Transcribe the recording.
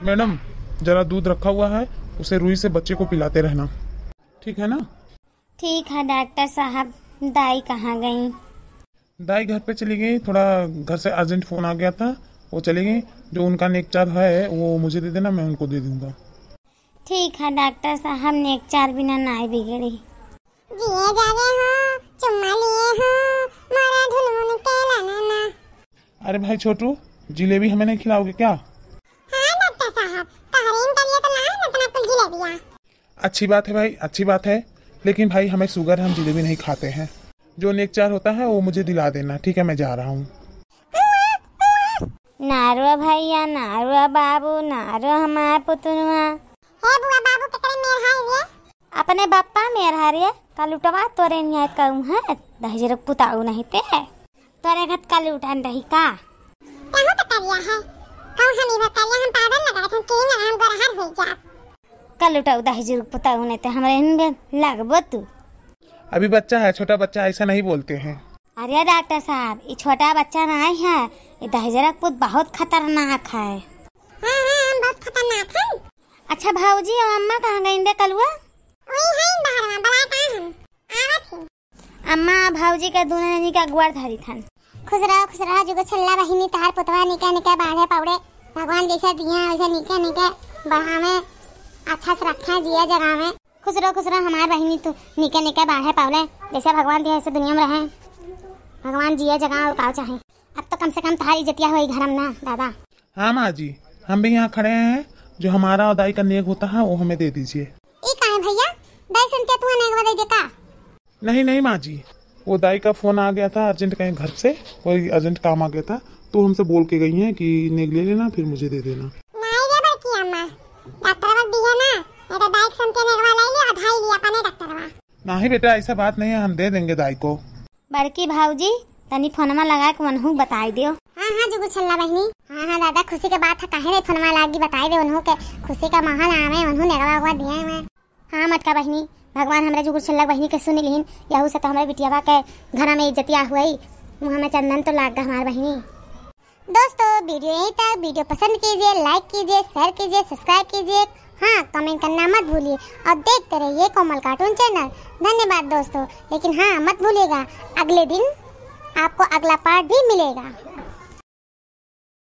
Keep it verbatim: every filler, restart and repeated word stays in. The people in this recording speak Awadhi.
मैडम, जरा दूध रखा हुआ है, उसे रुई से बच्चे को पिलाते रहना, ठीक है ना? ठीक है डॉक्टर साहब। दाई कहाँ गई? दाई घर पे चली गई, थोड़ा घर से अर्जेंट फोन आ गया था, वो चली गई। जो उनका नेकचार है वो मुझे दे देना, मैं उनको दे दूंगा। ठीक है डॉक्टर साहब, नेकचार बिना नाई बिगड़ी। जिए जागे हो, चुम्मा लिए हो, मोरा ढुलमुन के लाना ना। अरे भाई छोटू, जिलेबी हमें नहीं खिलाओगे क्या? हाँ डॉक्टर साहब, तोहरे इनके लिए तो लाए ना इतना कुल जिलेबिया। अच्छी बात है भाई, अच्छी बात है, लेकिन भाई हमें शुगर है, हम जिलेबी नहीं खाते हैं। जो नेकचार होता है वो मुझे दिला देना, ठीक है, मैं जा रहा हूँ। नारुआ भैया, नारुआ बाबू, नारुआ हमार पुतनुआ। हे बुआ बाबू, केकरे मेहरारू है ये? अपने बप्पा मेहरारू है, कलुटवा तोरे नियत कहूँ है, दहिजरक पुताऊ नहीं ते। तोरे घर कलुटन रही का? कहूँ तो करिया है, कहूँ हम इधर करिया, हम पाउडर लगाए थे, हम क्रीम लगाए, हम गोरहर हो जा। कलुटऊ दहिजरक पुताऊ नहीं ते, हमरे इनमें लगबो तू। अभी बच्चा है, छोटा बच्चा, ऐसा नहीं बोलते हैं। अरे डॉक्टर साहब, ये छोटा बच्चा नहीं है, ये दहिजरक पुत बहुत खतरनाक है। हाँ, हाँ, हम बहुत खतरनाक हैं। अच्छा भौजी और अम्मा कहाँ गई बे कलुआ? वही है बाहर में, बुलाए का हम। आवत ही। अम्मा भौजी के दोनों जनी के अगुआर धरी थन। खुश रहो, खुश रहो, जुगु छल्ला बहिनी, तहार पुतवा निके निके बाढ़े पौड़े, भगवान जैसे दिए हैं वैसे निके निके बढ़ावे, अच्छा से रखे, जिए जगावे। खुश रहो, खुश रहो हमार बहिनी, तू निके निके बाढ़े पावले, जैसे भगवान दिया ऐसे दुनिया में रहे। भगवान जिया जगह और पाव चाहे। अब तो कम से कम तहारी इज्जतिया होई घर में ना दादा। हाँ माँ जी, हम भी यहाँ खड़े हैं, जो हमारा और दाई का नेग होता है वो हमें दे दीजिए। ई काहे भैया, दाई सुनते तू नेगवा दे दे का? नहीं नहीं माँ जी, वो दाई का फोन आ गया था अर्जेंट कहीं घर से, वही अर्जेंट काम आ गया था, तो हमसे बोल के गई हैं कि नेग ले लेना फिर मुझे दे देना। नहीं रे बड़की अम्मा, डॉक्टरवा दिया ना, नहीं तो दाई के संग के नेगवा लाई ले, अधाई लिया अपने डॉक्टरवा। नहीं बेटा, ऐसा बात नहीं है, हम दे देंगे दाई को। बड़की भौजी, तनी फोनमा लगा के उनहू बताई दियो। हाँ हाँ जुगु छल्ला बहिनी, हाँ हाँ दादा, खुशी के बात है, काहे नहीं फोनमा लागी, बताई दे उनहू के, खुशी का माहौल आवे, उनहू नेगवा उगवा दिए हुए। हाँ मटका बहिनी, भगवान हमरे जुगु छल्ला बहिनी के सुन लिहिन, यहू से तो हमरे बिटियावा के घर में इज्जतिया हुई, मुँह में चंदन तो लाग गा हमार बहिनी। दोस्तों, वीडियो यहीं तक। वीडियो पसंद कीजिए, लाइक कीजिए, शेयर कीजिए, सब्सक्राइब कीजिए। हाँ, कमेंट करना मत भूलिए और देखते रहिए कोमल कार्टून चैनल। धन्यवाद दोस्तों। लेकिन हाँ, मत भूलिएगा, अगले दिन आपको अगला पार्ट भी मिलेगा।